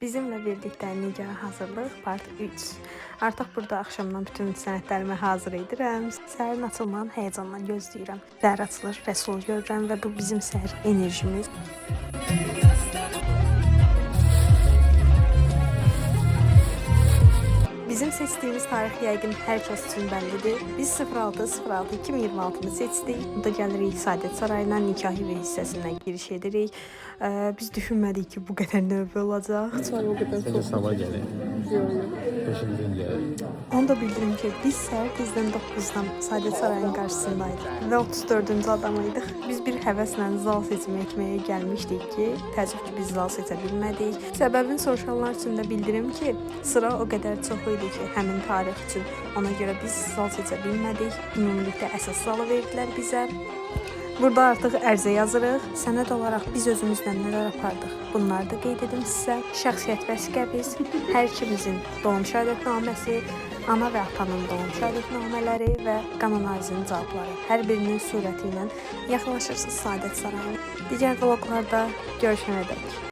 Bizimlə birlikdə nikah hazırlıq part 3. Artıq burada axşamdan bütün sənədlərimi hazır edirəm. Səhərin açılmağını həyəcanla gözləyirəm. Səhər açılır, Rəsul görürəm və bu bizim səhər enerjimiz. Bizim seçdiyimiz tarix yəqin hər kəs üçün bəllidir. Biz 06.06.2026-nı seçdik. Burada gəlirik Saadət Sarayına, nikah evi hissəsinə giriş edirik. Biz düşünmədik ki, bu qədər növbə olacaq. O qədər Səncə sabah gəlir. Beşinci gün gəlir. Onu da bildirim ki, biz səhər tezdən 9-dan Saadət Sarayının qarşısındaydıq və 34-cü adam idik. Biz bir həvəslə zal seçimi etməyə gəlmişdik ki, təəssüf ki, biz zal seçə bilmədik. Səbəbini soruşanlar üçün də bildirim ki, sıra o qədər çox idi ki, həmin tarix üçün. Ona görə biz zal seçə bilmədik. Ümumilikdə əsas zalı verdilər bizə. Burada artıq ərizə yazırıq. Sənəd olaraq biz özümüzlə nələr apardıq? Bunları da qeyd edim sizə. Şəxsiyyət vəsiqəmiz, hər ikimizin doğum şəhadətnaməsi, ana və atanın doğum şəhadətnamələri və qan analizinin cavabları. Hər birinin surəti ilə yaxınlaşırsınız Saadət Sarayına. Digər vloqlarda görüşənədək.